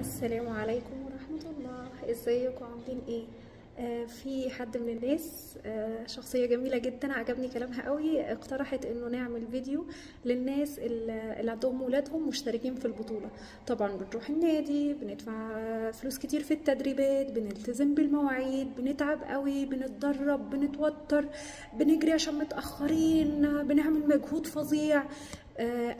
السلام عليكم ورحمة الله. ازيكم عاملين ايه؟ في حد من الناس، شخصية جميلة جدا عجبني كلامها قوي، اقترحت انه نعمل فيديو للناس اللي عندهم ولادهم مشتركين في البطولة. طبعا بنروح النادي، بندفع فلوس كتير في التدريبات، بنلتزم بالمواعيد، بنتعب قوي، بنتدرب، بنتوتر، بنجري عشان متأخرين، بنعمل مجهود فظيع.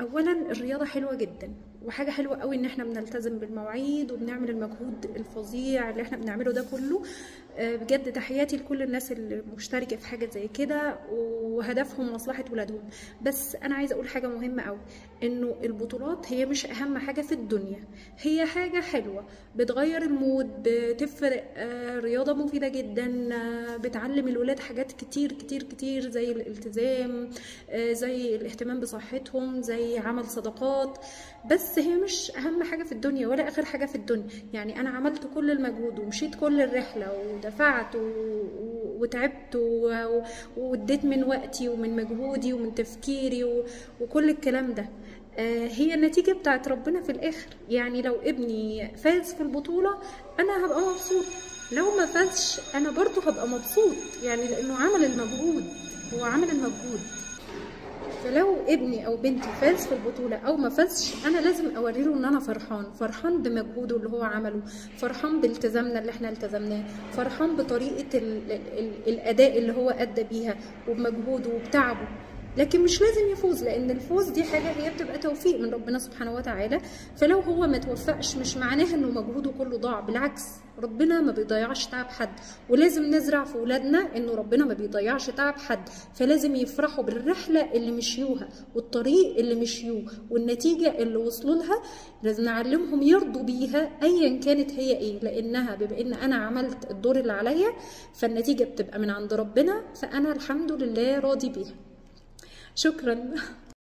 اولا الرياضة حلوة جدا، وحاجة حلوة قوي ان احنا بنلتزم بالمواعيد وبنعمل المجهود الفظيع اللي احنا بنعمله ده كله. بجد تحياتي لكل الناس اللي مشتركة في حاجة زي كده وهدفهم مصلحة ولادهم. بس انا عايزة اقول حاجة مهمة قوي، انه البطولات هي مش اهم حاجة في الدنيا، هي حاجة حلوة بتغير ال mood، بتفرق، رياضة مفيدة جدا، بتعلم الولاد حاجات كتير كتير كتير، زي الالتزام، زي الاهتمام بصحتهم، زي عمل صداقات. بس هي مش اهم حاجة في الدنيا ولا اخر حاجة في الدنيا. يعني انا عملت كل المجهود ومشيت كل الرحلة ودفعت وتعبت واديت من وقتي ومن مجهودي ومن تفكيري وكل الكلام ده، هي النتيجة بتاعت ربنا في الاخر. يعني لو ابني فاز في البطولة انا هبقى مبسوط، لو ما فازش انا برضو هبقى مبسوط، يعني لانه عمل المجهود، هو عمل المجهود. فلو ابني او بنتي فاز في البطولة او ما فازش، انا لازم اوريله ان انا فرحان، فرحان بمجهوده اللي هو عمله، فرحان بالتزامنا اللي احنا التزمناه، فرحان بطريقة ال ال الاداء اللي هو ادى بيها وبمجهوده وبتعبه. لكن مش لازم يفوز، لان الفوز دي حاجة هي بتبقى توفيق من ربنا سبحانه وتعالى. فلو هو ما توفقش مش معناها انه مجهوده كله ضاع، بالعكس ربنا ما بيضيعش تعب حد، ولازم نزرع في ولادنا انه ربنا ما بيضيعش تعب حد. فلازم يفرحوا بالرحله اللي مشيوها والطريق اللي مشيوه والنتيجة اللي وصلوا لها، لازم نعلمهم يرضوا بيها ايا كانت هي ايه، لانها بما ان انا عملت الدور اللي عليا فالنتيجه بتبقى من عند ربنا، فانا الحمد لله راضي بيها. شكرا.